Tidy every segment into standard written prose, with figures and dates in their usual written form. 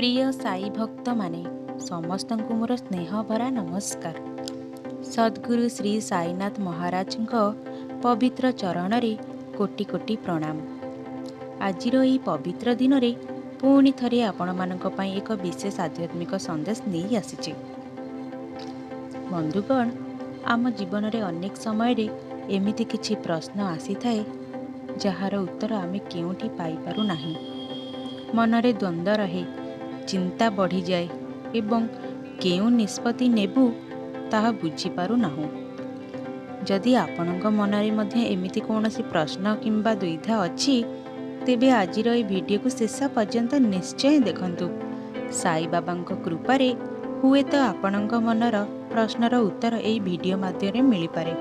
ପ୍ରିୟ ସାଇ ଭକ୍ତମାନେ, ସମସ୍ତଙ୍କୁ ମୋର ସ୍ନେହ ଭରା ନମସ୍କାର। ସଦ୍ଗୁରୁ ଶ୍ରୀ ସାଇନାଥ ମହାରାଜଙ୍କ ପବିତ୍ର ଚରଣରେ କୋଟି କୋଟି ପ୍ରଣାମ। ଆଜିର ଏହି ପବିତ୍ର ଦିନରେ ପୁଣି ଥରେ ଆପଣମାନଙ୍କ ପାଇଁ ଏକ ବିଶେଷ ଆଧ୍ୟାତ୍ମିକ ସନ୍ଦେଶ ନେଇ ଆସିଛି। ବନ୍ଧୁଗଣ, ଆମ ଜୀବନରେ ଅନେକ ସମୟରେ ଏମିତି କିଛି ପ୍ରଶ୍ନ ଆସିଥାଏ, ଯାହାର ଉତ୍ତର ଆମେ କେଉଁଠି ପାଇପାରୁ ନାହିଁ। ମନରେ ଦ୍ୱନ୍ଦ୍ୱ ରହେ, ଚିନ୍ତା ବଢ଼ିଯାଏ ଏବଂ କେଉଁ ନିଷ୍ପତ୍ତି ନେବୁ ତାହା ବୁଝିପାରୁନାହୁଁ। ଯଦି ଆପଣଙ୍କ ମନରେ ମଧ୍ୟ ଏମିତି କୌଣସି ପ୍ରଶ୍ନ କିମ୍ବା ଦ୍ୱିଧା ଅଛି, ତେବେ ଆଜିର ଏହି ଭିଡ଼ିଓକୁ ଶେଷ ପର୍ଯ୍ୟନ୍ତ ନିଶ୍ଚୟ ଦେଖନ୍ତୁ। ସାଇବାବାଙ୍କ କୃପାରେ ହୁଏତ ଆପଣଙ୍କ ମନର ପ୍ରଶ୍ନର ଉତ୍ତର ଏହି ଭିଡ଼ିଓ ମାଧ୍ୟମରେ ମିଳିପାରେ।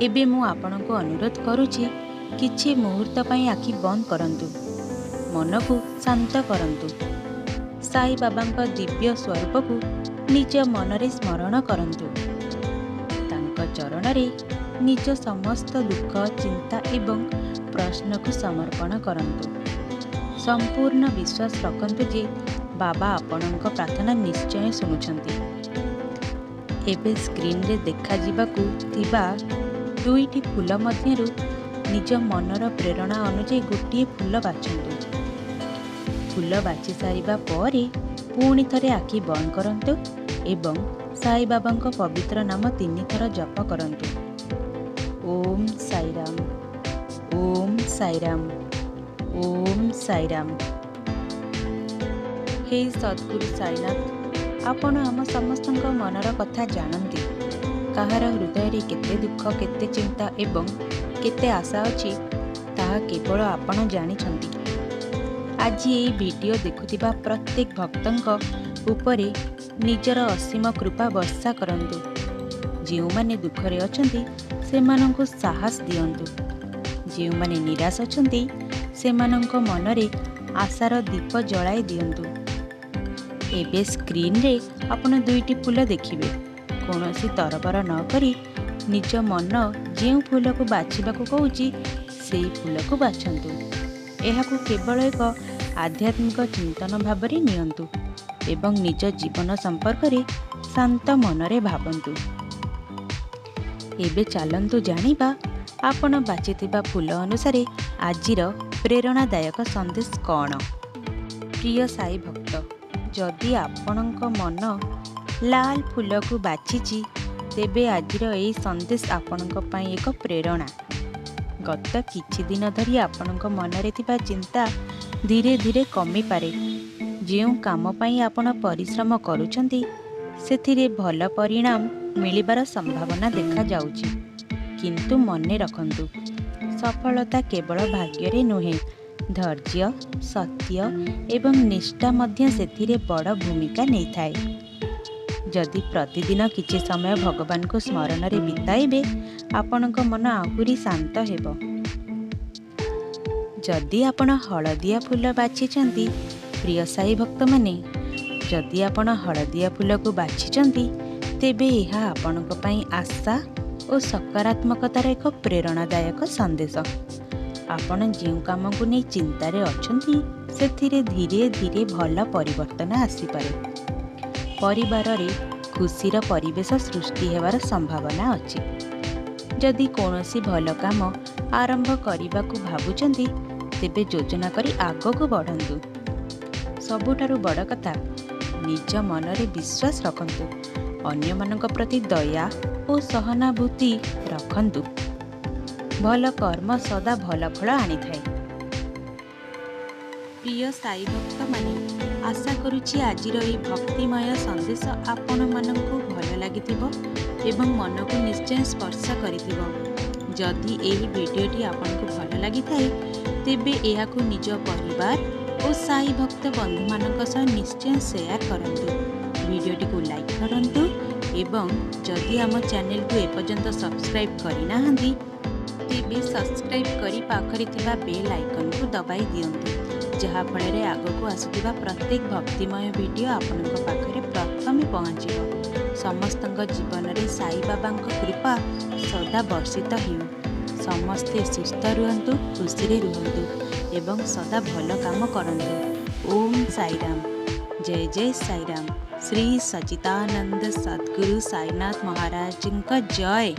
ଏବେ ମୁଁ ଆପଣଙ୍କୁ ଅନୁରୋଧ କରୁଛି, କିଛି ମୁହୂର୍ତ୍ତ ପାଇଁ ଆଖି ବନ୍ଦ କରନ୍ତୁ, ମନକୁ ଶାନ୍ତ କରନ୍ତୁ, ସାଇବାବାଙ୍କ ଦିବ୍ୟ ସ୍ୱରୂପକୁ ନିଜ ମନରେ ସ୍ମରଣ କରନ୍ତୁ। ତାଙ୍କ ଚରଣରେ ନିଜ ସମସ୍ତ ଦୁଃଖ, ଚିନ୍ତା ଏବଂ ପ୍ରଶ୍ନକୁ ସମର୍ପଣ କରନ୍ତୁ। ସମ୍ପୂର୍ଣ୍ଣ ବିଶ୍ୱାସ ରଖନ୍ତୁ ଯେ ବାବା ଆପଣଙ୍କ ପ୍ରାର୍ଥନା ନିଶ୍ଚୟ ଶୁଣୁଛନ୍ତି। ଏବେ ସ୍କ୍ରିନରେ ଦେଖାଯିବାକୁ ଥିବା ଦୁଇଟି ଫୁଲ ମଧ୍ୟରୁ ନିଜ ମନର ପ୍ରେରଣା ଅନୁଯାୟୀ ଗୋଟିଏ ଫୁଲ ବାଛନ୍ତୁ। ଫୁଲ ବାଛି ସାରିବା ପରେ ପୁଣି ଥରେ ଆଖି ବନ୍ଦ କରନ୍ତୁ ଏବଂ ସାଇବାବାଙ୍କ ପବିତ୍ର ନାମ ତିନିଥର ଜପ କରନ୍ତୁ। ଓମ୍ ସାଇରାମ, ଓମ୍ ସାଇରାମ, ଓମ୍ ସାଇରାମ। ହେ ସଦ୍ଗୁରୁ ସାଇନାଥ, ଆପଣ ଆମ ସମସ୍ତଙ୍କ ମନର କଥା ଜାଣନ୍ତି। କାହାର ହୃଦୟରେ କେତେ ଦୁଃଖ, କେତେ ଚିନ୍ତା ଏବଂ କେତେ ଆଶା ଅଛି, ତାହା କେବଳ ଆପଣ ଜାଣିଛନ୍ତି। ଆଜି ଏହି ଭିଡ଼ିଓ ଦେଖୁଥିବା ପ୍ରତ୍ୟେକ ଭକ୍ତଙ୍କ ଉପରେ ନିଜର ଅସୀମ କୃପା ବର୍ଷା କରନ୍ତୁ। ଯେଉଁମାନେ ଦୁଃଖରେ ଅଛନ୍ତି, ସେମାନଙ୍କୁ ସାହସ ଦିଅନ୍ତୁ। ଯେଉଁମାନେ ନିରାଶ ଅଛନ୍ତି, ସେମାନଙ୍କ ମନରେ ଆଶାର ଦୀପ ଜଳାଇ ଦିଅନ୍ତୁ। ଏବେ ସ୍କ୍ରିନରେ ଆପଣ ଦୁଇଟି ଫୁଲ ଦେଖିବେ। କୌଣସି ତରବର ନ କରି ନିଜ ମନ ଯେଉଁ ଫୁଲକୁ ବାଛିବାକୁ କହୁଛି, ସେଇ ଫୁଲକୁ ବାଛନ୍ତୁ। ଏହାକୁ କେବଳ ଏକ ଆଧ୍ୟାତ୍ମିକ ଚିନ୍ତନ ଭାବରେ ନିଅନ୍ତୁ ଏବଂ ନିଜ ଜୀବନ ସମ୍ପର୍କରେ ଶାନ୍ତ ମନରେ ଭାବନ୍ତୁ। ଏବେ ଚାଲନ୍ତୁ ଜାଣିବା ଆପଣ ବାଛିଥିବା ଫୁଲ ଅନୁସାରେ ଆଜିର ପ୍ରେରଣାଦାୟକ ସନ୍ଦେଶ କ'ଣ। ପ୍ରିୟ ସାଇ ଭକ୍ତ, ଯଦି ଆପଣଙ୍କ ମନ ଲାଲ ଫୁଲକୁ ବାଛିଛି, ତେବେ ଆଜିର ଏହି ସନ୍ଦେଶ ଆପଣଙ୍କ ପାଇଁ ଏକ ପ୍ରେରଣା। ଗତ କିଛି ଦିନ ଧରି ଆପଣଙ୍କ ମନରେ ଥିବା ଚିନ୍ତା ଧୀରେ ଧୀରେ କମିପାରେ। ଯେଉଁ କାମ ପାଇଁ ଆପଣ ପରିଶ୍ରମ କରୁଛନ୍ତି, ସେଥିରେ ଭଲ ପରିଣାମ ମିଳିବାର ସମ୍ଭାବନା ଦେଖାଯାଉଛି। କିନ୍ତୁ ମନେ ରଖନ୍ତୁ, ସଫଳତା କେବଳ ଭାଗ୍ୟରେ ନୁହେଁ, ଧୈର୍ଯ୍ୟ, ସତ୍ୟ ଏବଂ ନିଷ୍ଠା ମଧ୍ୟ ସେଥିରେ ବଡ଼ ଭୂମିକା ନେଇଥାଏ। ଯଦି ପ୍ରତିଦିନ କିଛି ସମୟ ଭଗବାନଙ୍କୁ ସ୍ମରଣରେ ବିତାଇବେ, ଆପଣଙ୍କ ମନ ଆହୁରି ଶାନ୍ତ ହେବ। ଯଦି ଆପଣ ହଳଦିଆ ଫୁଲ ବାଛିଛନ୍ତି, ପ୍ରିୟ ସାଇ ଭକ୍ତମାନେ, ଯଦି ଆପଣ ହଳଦିଆ ଫୁଲକୁ ବାଛିଛନ୍ତି, ତେବେ ଏହା ଆପଣଙ୍କ ପାଇଁ ଆଶା ଓ ସକାରାତ୍ମକତାର ଏକ ପ୍ରେରଣାଦାୟକ ସନ୍ଦେଶ। ଆପଣ ଯେଉଁ କାମକୁ ନେଇ ଚିନ୍ତାରେ ଅଛନ୍ତି, ସେଥିରେ ଧୀରେ ଧୀରେ ଭଲ ପରିବର୍ତ୍ତନ ଆସିପାରେ। ପରିବାରରେ ଖୁସିର ପରିବେଶ ସୃଷ୍ଟି ହେବାର ସମ୍ଭାବନା ଅଛି। ଯଦି କୌଣସି ଭଲ କାମ ଆରମ୍ଭ କରିବାକୁ ଭାବୁଛନ୍ତି, ତେବେ ଯୋଜନା କରି ଆଗକୁ ବଢ଼ନ୍ତୁ। ସବୁଠାରୁ ବଡ଼ କଥା, ନିଜ ମନରେ ବିଶ୍ୱାସ ରଖନ୍ତୁ। ଅନ୍ୟମାନଙ୍କ ପ୍ରତି ଦୟା ଓ ସହାନୁଭୂତି ରଖନ୍ତୁ। ଭଲ କର୍ମ ସଦା ଭଲ ଫଳ ଆଣିଥାଏ। ପ୍ରିୟ ସାଇ ଭକ୍ତମାନେ, ଆଶା କରୁଛି ଆଜିର ଏହି ଭକ୍ତିମୟ ସନ୍ଦେଶ ଆପଣମାନଙ୍କୁ ଭଲ ଲାଗିଥିବ ଏବଂ ମନକୁ ନିଶ୍ଚୟ ସ୍ପର୍ଶ କରିଥିବ। ଯଦି ଏହି ଭିଡ଼ିଓଟି ଆପଣଙ୍କୁ ଭଲ ଲାଗିଥାଏ, ତେବେ ଏହାକୁ ନିଜ ପରିବାର ଓ ସାଇ ଭକ୍ତ ବନ୍ଧୁମାନଙ୍କ ସହ ନିଶ୍ଚୟ ସେୟାର କରନ୍ତୁ। ଭିଡ଼ିଓଟିକୁ ଲାଇକ୍ କରନ୍ତୁ ଏବଂ ଯଦି ଆମ ଚ୍ୟାନେଲକୁ ଏପର୍ଯ୍ୟନ୍ତ ସବସ୍କ୍ରାଇବ୍ କରିନାହାନ୍ତି, ତେବେ ସବସ୍କ୍ରାଇବ୍ କରି ପାଖରେ ଥିବା ବେଲ୍ ଆଇକନ୍କୁ ଦବାଇ ଦିଅନ୍ତୁ, ଯାହାଫଳରେ ଆଗକୁ ଆସୁଥିବା ପ୍ରତ୍ୟେକ ଭକ୍ତିମୟ ଭିଡ଼ିଓ ଆପଣଙ୍କ ପାଖରେ ପ୍ରଥମେ ପହଞ୍ଚିବ। ସମସ୍ତଙ୍କ ଜୀବନରେ ସାଇବାବାଙ୍କ କୃପା ସଦା ବର୍ଷିତ ହେଉ। ସମସ୍ତେ ସୁସ୍ଥ ରୁହନ୍ତୁ, ଖୁସିରେ ରୁହନ୍ତୁ ଏବଂ ସଦା ଭଲ କାମ କରନ୍ତୁ। ଓମ୍ ସାଇରାମ, ଜୟ ଜୟ ସାଇରାମ। ଶ୍ରୀ ସଚିତାନନ୍ଦ ସଦ୍ଗୁରୁ ସାଇନାଥ ମହାରାଜଙ୍କ ଜୟ।